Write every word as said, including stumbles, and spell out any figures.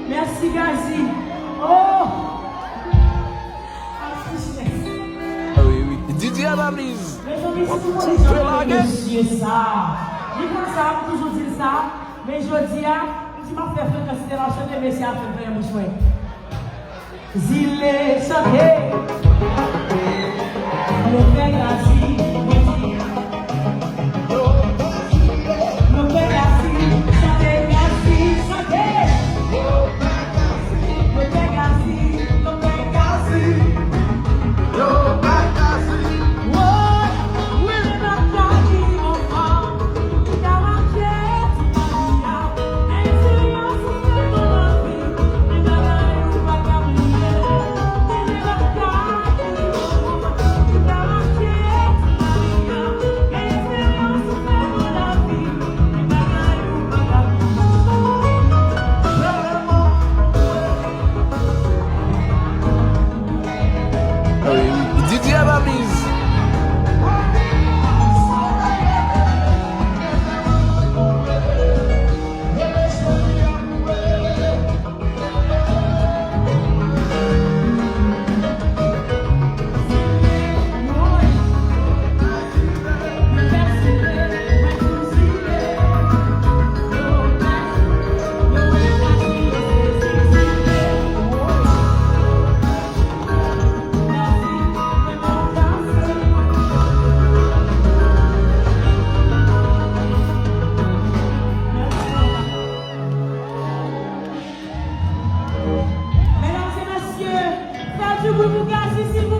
Mèsi, Gazi. Oh! Artist. Ah wi, wi. Didier Analyse. Mezanmi, si nou konnen jan mesye sa. Li konn sa, m toujou di l sa. Men jodi a, m di m ap fè frekans, se la chante mesye a fè fè bouch mwen. Zile chante. Yo fè Gazi, yo di. Yo fè Gazi, chante Gazi, chante. Yo fè Gazi, yo fè Gazi. Woy, wi, m pa ka di yon fwa. Didier Analyse. Medam e mesye, fè du bri pou Gazi, silvouplè.